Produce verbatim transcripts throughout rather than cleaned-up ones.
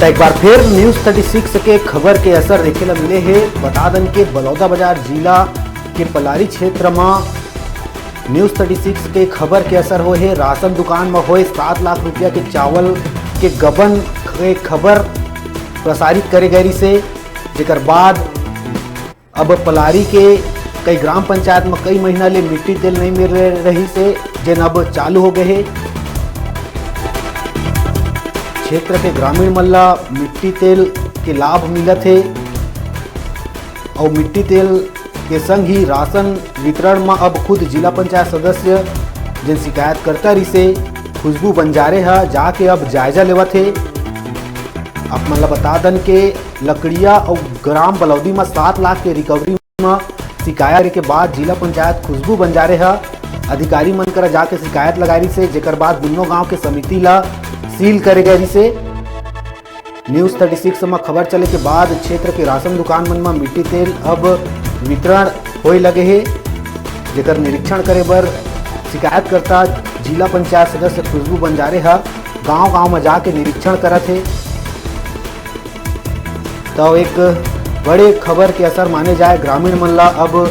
त एक बार फिर News thirty six के खबर के असर देखे ला मिले हे। बता दन के बलौदाबाजार जिला के पलारी क्षेत्र म News thirty six के खबर के असर होए हे। राशन दुकान म होए सात लाख रुपया के चावल के गबन के खबर प्रसारित करे गए रिसे, जेकर बाद अब पलारी के कई ग्राम पंचायत म कई महीना ले मिट्टी तेल नहीं मिल रहे, रही से, जेन अब चालू हो गए हे। क्षेत्र के ग्रामीण मन ला मिट्टी तेल के लाभ मिलत हे और मिट्टी तेल के संग ही राशन वितरण म अब खुद जिला पंचायत सदस्य जेन शिकायतकर्ता रिसे खुशबू बंजारे ह जाके अब जायजा लेवत हे। आप मन ला बता दन के लकड़िया अउ ग्राम बलौदी म सात लाख के रिकवरी म शिकायत के बाद जिला पंचायत खुशबू बंजारे ह अधिकारी मन करा जाके शिकायत लगाए रिसे, जेकर बाद दुनों गांव के समिति ला सील करे गए रिसे। News thirty six म खबर चले के बाद क्षेत्र के राशन दुकान मन म मिट्टी तेल अब वितरण होए लगे हे, जेकर निरीक्षण करे बर शिकायतकर्ता जिला पंचायत सदस्य खुशबू बंजारे ह गांव-गांव म जाके निरीक्षण करत हे। तो एक बड़े खबर के असर माने जाए, ग्रामीण मन ला अब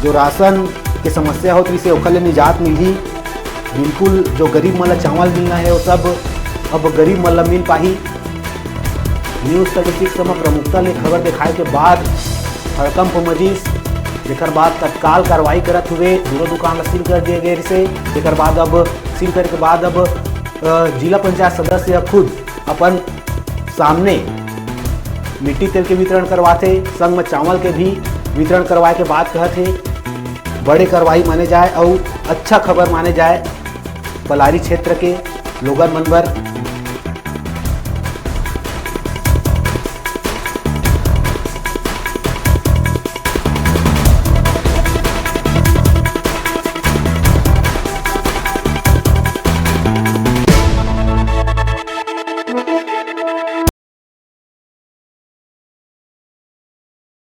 जो राशन के समस्या होत रहिसे ओखर ले निजात मिलही। बिल्कुल जो गरीब मन ला चावल मिलना हे वो सब अब गरीब मन ला मिल पाही। News thirty six म प्रमुखता ले खबर दिखाए के बाद हड़कंप मचिस, जेकर बाद तत्काल कार्रवाई करत हुए दूनों दुकान ला सील कर दिए गए रिसे। जेकर बाद अब सील करे के बाद अब, अ, जिला पंचायत सदस्य खुद अपन सामने मिट्टी तेल के वितरण करवाथे, संग म चावल के भी वितरण करवाए के बात कहत हे। बड़े कार्रवाई माने जाए अउ अच्छा खबर माने जाए पलारी क्षेत्र के लोगन मन बर।